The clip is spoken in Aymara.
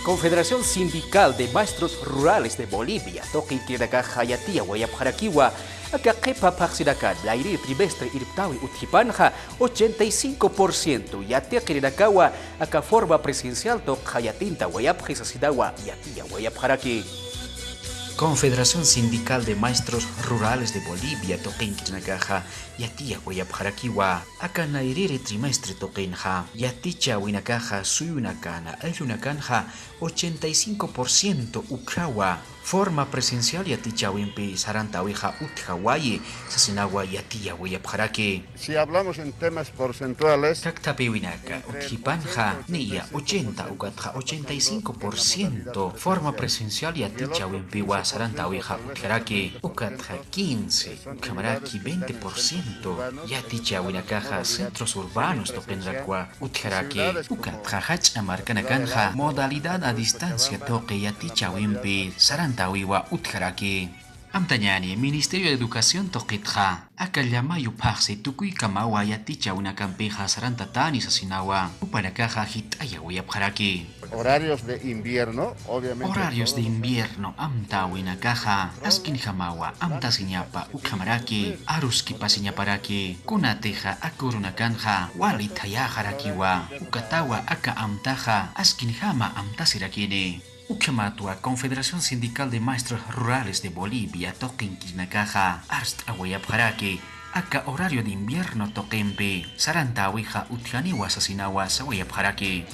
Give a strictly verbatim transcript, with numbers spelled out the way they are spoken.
Confederación Sindical de Maestros Rurales de Bolivia tuqinkirinakaxa yatiyawayapxarakiwa, aka qhipa phaxsinakan nayrir trimestre irptawi utjipanxa ochenta y cinco por ciento yatiqirinakawa aka forma presencial tuqxa yatintawayapxi sasinawa yatiyawayapxaraki. Confederación Sindical de Maestros Rurales de Bolivia tuqinkirinakaxa yatiyawayapxarakiwa, aka nayriri trimestre tuqinxa yatichäwinakaxa suyunakana ayllunakanxa ochenta y cinco por ciento ukhawa forma presencial yatichäwimpi sarantäwixa utjawayi sasinawa yatiyawayapxaraki. Si hablamos en temas porcentuales, kakthapiwinaka utjipanxa niya ochenta ukatxa ochenta y cinco por ciento forma presencial yatichäwimpiwa sarantäwixa utjaraki, ukatxa quince ukhamaraki veinte por ciento yatichäwinakaxa centros urbanos tuqinrakwa utjaraki, ukatxa jach'a markanakanxa modalidad a distancia tuqi yatichäwimpi sarantäwiwa utjaraki. Amtañani Ministerio de Educación tuqitxa aka llamayu phaxsi tukuykamawa yatichäwinakampixa sarantatani sasinawa jupanakaxa jit'ayawayapxaraki. Horarios de invierno, obviamente. Horarios de invierno amtäwinakaxa askinjamawa amtasiñapa ukhamaraki aruskipasiñaparaki, kunatixa aka urunakanxa wali thayäxarakiwa, ukatawa aka amtaxa askinjama amtasirakini. Ukhamatwa Confederación Sindical de Maestros Rurales de Bolivia tuqinkirinakaxa arst'awayapxaraki aka horario de invierno tuqimpi sarantäwixa utjaniwa sasinawa sawayapxaraki.